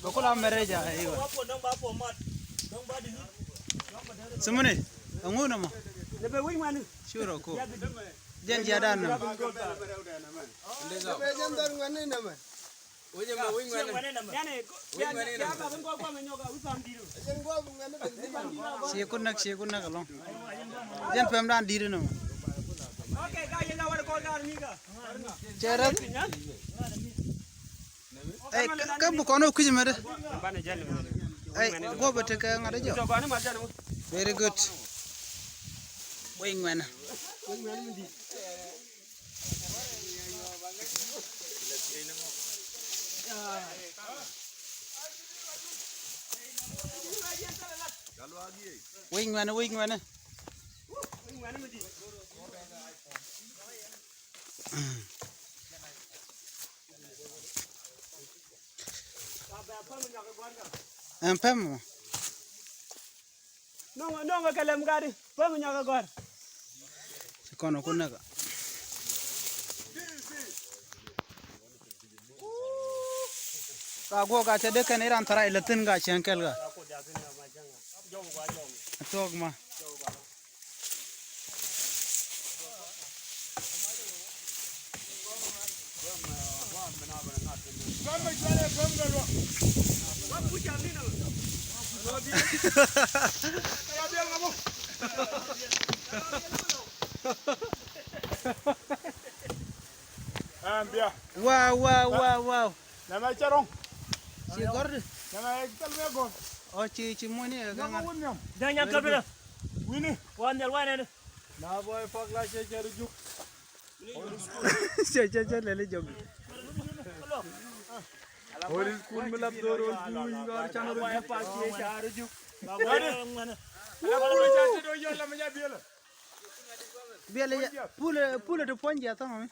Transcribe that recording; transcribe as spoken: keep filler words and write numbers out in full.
Bä kula mɛrɛja, aywa. Simuni, aŋu nɔmɔ? Sure ko. Jɛn jiadan nɔmɔ. Cie kun näk, cie kun näk alɔŋ. Jɛn pɛmdan di̱t inɔ. Cɛ räth. Ɛ, kä, kä bi kɔn wä kui̱c mɛt. Ɛ, guɔp bɛ tekɛ ŋa̱t jɔ. Very good. Wec ŋuɛnä. Wec ŋuɛnä, wec ŋuɛnä. Ɛn pɛm mɔ. Nɔŋ, nɔŋ kɛ lɛm gari, pɛm nyɔk kɛ gɔr. Ci kɔn ku näk. Ka guɔ ka cɛ dee kɛn iran thara ilɛ thin ka cɛn kɛl ka. Tuɔk ma. Wow, wow, wow, wow. Nɛmɛ cɛ rɔŋ. Ci gɔr di. Nɛmɛ cɛ rɔŋ. Ɔ ci, ci muni ɛ. Nɛmɛ wun niam. Dɛnyɛ kɛpɛ. Wini. Wan nyɛl wanɛ ni. Na bɔy pak la cɛ cɛ ri juk. Cɛ cɛ cɛ lɛli jɔk. Holy school mi lap doro juk. Ngar can ri juk. Wani. Ala bɔy cɛ ti do yɔ la mi nya biela. Biɛl yɛ pulɛ, pulɛ ti puɔ̱ny jiath thɔŋ mi.